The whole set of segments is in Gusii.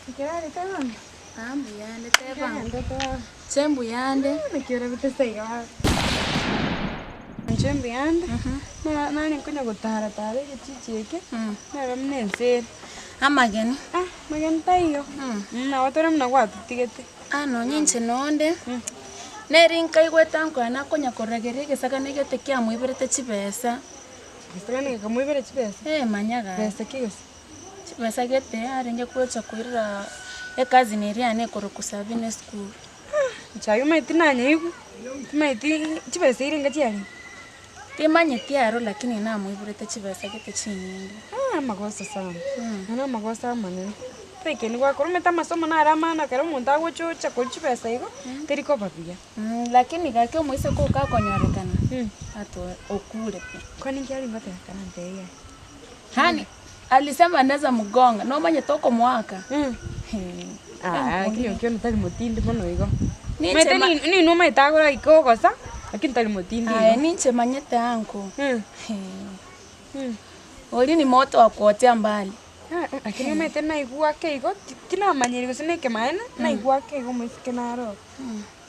Nkerarete bono? Ah mbuyande teba Inche mbuyande. Naki orabete ase iga baba? Inche mbuyande, nare nkonya gotara tara egechichi eke, narora buna ense ere. Amageni. Ah mageni taiyo, nabo tore buna gwatotigete. Ah nonye inche nonde, neri nkaigwete ankoya nakonya korageria egesagane egete kiamoiberete chibesa. Egesagane gekamoibera chibesa? Eh manya gaki. Besa ki gose? Chibesa gete arenge gocha koirera ecousin eria yane ekorokwa Sabina esukuru. Inche aywo omanyete nanyaigwa, timanyeti chibesa eira enga chiarenge? Timanyeti aro lakini namoiborete chibesa gete chinyinge. Amagoso sana, ayio na amagoso amanene. Ekero gwakora omanyete amasomo naro amana ekero omonto agocha ocha korwa chibesa igo, teri koba buya. Lakini gaki omoiseke oka akonyorekana, ato okure pi. Kwani inki arenge goteba karantebie aye? Yaani alisema naeza mgonga nomanyete okomoaka Aa lakini okio tari motindi mono igo. Ninche Omanyete ma- ni- ninwe omanyete agoraike ogosa, lakini tari motindi Aye igo. ninche manyete anko Oria ni moto wa kuotea mbali. Lakini omanyete naigwa ake igo, ti- tinamanyiri gose na ekemaene, naigwa ake igo omoiseke naro oo.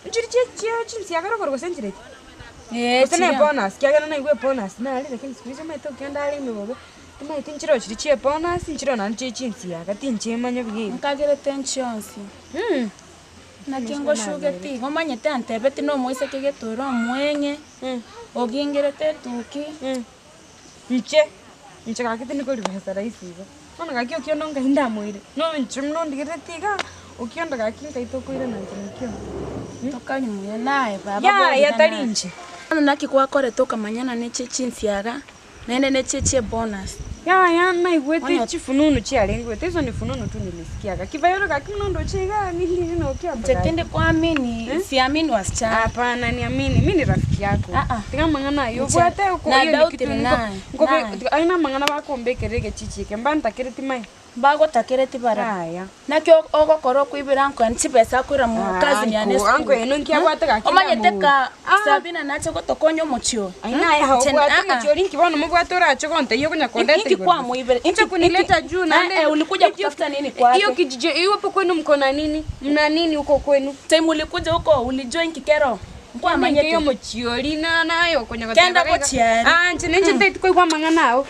Nchiri chie chie chinsiaga rogoro gose nchire ki? Ee, Gose ne chiria. ebonus, ekiagera naigwa ebonus nare lakini siku hizi omanyete okianda are ime bobe, timanyeti nchire chiria chia ebonus nchire naende chie chinsiaga tinchimanya buya igo. Nkagerete nchionsi. Naki ngoshugeti igo omanyete antebeti na omoiseke gete ore omweng'e, ogingerete etuki. Inche, inche gaki tindi koribesa rahisi igo, bono gaki okiondo nkai ndamoire, no inche buna ondigereretie igaa, okiondo gaki nkai tokoirana inche na okiondo. Tokari muya naye baba Yaya borigana tari aye. inche. Bono naki gwakorete okamanyana ne chie chinsiaga, naende ne chie chiebonus. Yaya naigwete Onye- chifununu chiarenge goeta, hizo ni fununu tu nilisikia gaki vayore gaki buna ondoche igaa nindiri na okiondo Inche gaki. tindi kuamini, siamini wasichana. Hapana niamini, mi ni rafiki yako. Ah, ah. Tiga amang'ana ayio Inche, obwate oko na hiyo ni doubt kitu naye, nko- nkobe naye. aye na amang'ana bakombekerera egechichi eke mbantakereti maya. Mbagotakereti barabwo. Yaya. Naki ogokora okoibera anko yane chibesa akoira Ah, cousin yane uncle, esukuru. uncle eno nki abwate gaki Omanyete ndamobori. ka Ah. Sabina nache gotokonya omochie oyo. Aye naye Inche- obwate ah, ah. omochie oria inki bono mobwate orache gontebia okonya kondeta Inki igoro. kwamoibere? Inche Inki- kunileta inki- juu naende Eh, eh, ulikuja hiyo- kutafuta nini kwake? Hiyo kijiji hiyo hapo kwenu mko na nini? Mna nini huko kwenu? Time ulikuja huko ulijua inki kero? Nkwamanyete. Ninki omochie oria na naye okonya goteba Kenda iga. gochia ere. Ah, inche ninche ntaeti koigwa amang'ana ao.